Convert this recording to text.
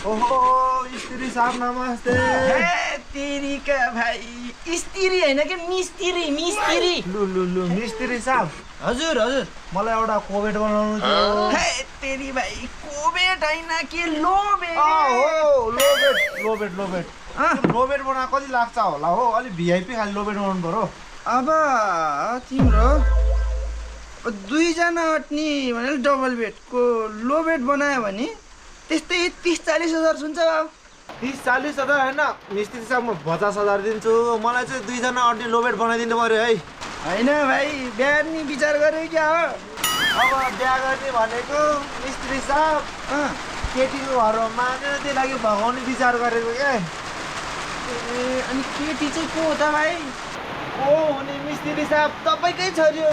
ओहो स्त्री साहब नमस्ते। तेरी का भाइ स्त्री हैन के मिस्त्री लु लु लु मिस्त्री साहब हजुर हजुर मलाई एउटा कोभेट बनाउनु थियो। तेरी भाइ कोभेट हैन के लोबेट हो लोबेट लोबेट बना कति लाग्छ होला हो? अलि भिआइपी खाली लोबेट बनाउनु पर्यो। अब तिम्रो दुईजना अट्ने भने डबल बेडको लो बेड बनायो भने त्यस्तै 30-40 हजार हुन्छ बाबु। 30-40 हजार होइन मिस्त्री साहब म 50,000 दिन्छु। मलाई चाहिँ दुईजना अट्ने लोबेट बनाइदिनु पर्यो है। होइन भाइ बिहा गर्ने विचार गरे क्या हो? अब बिहा गर्ने भनेको मिस्त्री साहब केटीको घरमा मानेर त्यही लागि भगाउने विचार गरेको क्या। ए अनि केटी चाहिँ को हो त भाइ? ओ हुने मिस्त्री साहब तपाईँकै छोरी हो।